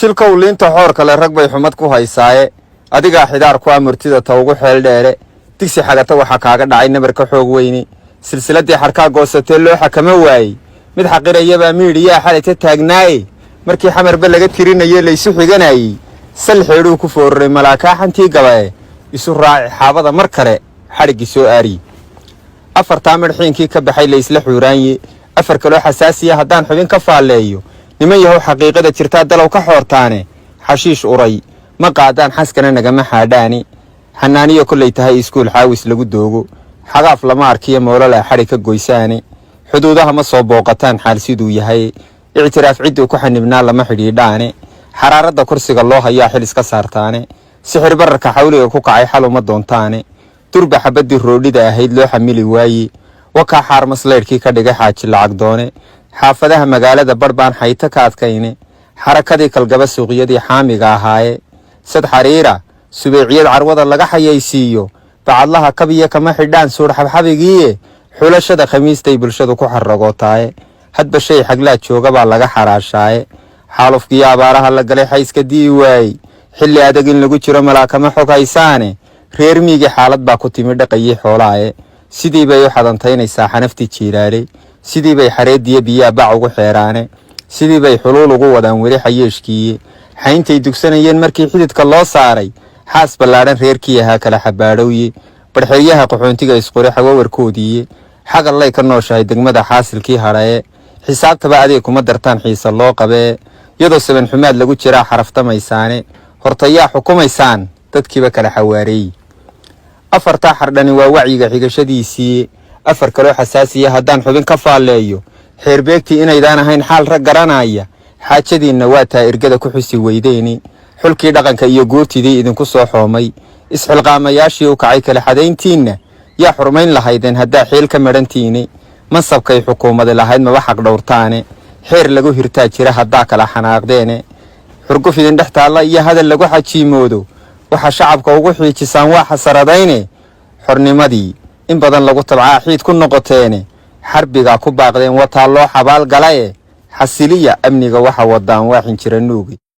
Shilkow liinta xoor kale rag bay xumad ku haysaaye, adigaa xidaar ku ah murtida ta ugu xeel dheere. Digsi xagata waxaa kaaga dhacay nabarka xoog weyne. Silsiladii xarkaa goosatee loo xakamo waayey, mid xaqirayabaa miidhiyaa xalayta taagnaaye. Markii xamarba laga tirinaye laysu xiganayey, sal xeedhuu ku fooraray malaakaaxantii gabae. Isu raaci xaabada mar kale xadhiggii soo aariye. Afartaa midhxiinkii ka baxay laysla xuuraanye. Afar kaloo xasaasiya haddaan xubin ka faalleeyo, niman yahow, xaqiiqada jirtaa dalow ka xoortaane. Xashiish uray ma qaadaan, xaskana nagama xaadhaani. Xanaaniyo kollay tahay iskuul xaawis lagu doogo, xagaaf lama arkiyo moololaa xadhi ka goysaane. Xuduudaha ma soo booqataan xaal siduu yahay, ictiraaf cidduu ku xanibnaa lama xidhiidhaane. Xaraaradda kursiga loo hayaa xil iska saartaane. Sixir bararka xawliga ku kacay xal uma doontaane. Durba xabaddii roodhida ahayd loo xamili waaye. Wakaa xaarmaslaydhkii ka dhigay xaaji lacag doone. Xaafadaha magaalada barh baan xayto ka adkayne. Xarakadii kalgaba suuqyadii xaamiga ahaaye. Sad xariira subeeciyad carwada laga xayaysiiyo, bacadlaha kabiya kama xidhaan suur xabxabigiiye. Xulashada khamiistay bulshadu ku xaragootaaye. Hadba shay xaglaa jooga baa laga xaraashaaye. Xaalufkiyo abaaraha la galay xayska di'i waayey, xilli adag in lagu jiro malaa kama xog haysaane. Reer miigi xaalad baa ku timi dhaqayii xoolaaye. Sidii bay u xadantaynaysaa xanaftii jiilaaley, sidii bay xareediyo biyaa bac ugu xeeraane, sidii bay xuluul ugu wadaan weli xayeeshkiiye. Xayntay dugsanayeen markii xididka loo saaray, xaas ballaadhan reerkii ahaa kala xabaadhowye. Barxeryaha qaxoontiga isqore xawawarkoodiiye. Xagallay ka nooshahay degmada xaasilkii hadhaye. Xisaabtaba adeeg kuma dartaan xiisa loo qabee. Iyadoo saban xumaad lagu jiraa xaraftamaysaane. Hortayaa xukumaysaan dadkiiba kala xawaareey. Afartaa xardhani waa wacyiga xigashadiisii. Afar kaloo xasaasiya haddaan xubin ka faalleeyo, xeerbeegtii inaydaan ahayn xaal rag garanaya, xaajadiinna waa taa ergada ku xusi weydeyni. Xulkii dhaqanka iyo guurtidii idinku soo xoomay, isxilqaamayaashii u kacay kala xadayntiinna, yaa xurmayn lahaydeen haddaa xiil ka madhantiini? Mansabkay xukuumadi lahayd maba xaq dhowrtaane. Xeer lagu hirtaa jira haddaa kala xanaaqdeene. Xurguf idin dhex taalla iyo hadal lagu xajiimoodo, waxaa shacabka ugu xiijisaan waa xasaradayne. Xornimadii in badan lagu tabcaa xiid ku noqoteene. Xarbigaa ku baaqdeen wataa loo xabaal galaye. Xasiliya amniga waxa wadaan waa xinjira nuugi.